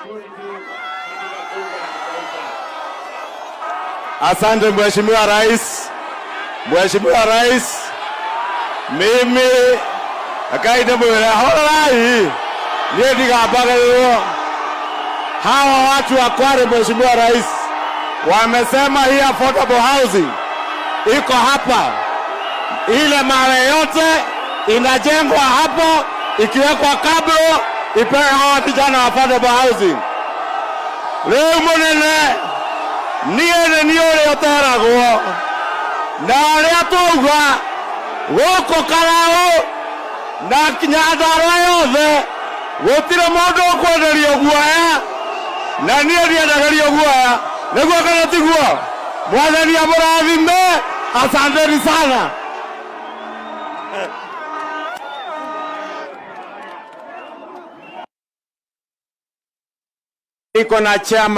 opportunity katika bunge la kitaifa. Asante, Mheshimiwa Rais. Mheshimiwa Rais, mimi akaide mwire horai niĩ ndigambagĩrĩrwo. Hawa watu wa Kware, Mheshimiwa Rais, wamesema hii affordable housing iko hapa, ile mara yote inajengwa hapo, ikiwekwa cabro, ipewe hawa vijana affordable housing. Rĩu mũnene, niĩ nĩ niĩ ũrĩa ũteragwo na ũrĩa twauga gũkũ Karau na Nyandarua yothe, gũtirĩ mũndũ ũkwenderio guoya, na niĩ ndiendagĩrio guoya. Nĩguo kana tiguo? Mwathani amũrathime. Asanteni sana. Iko na chama.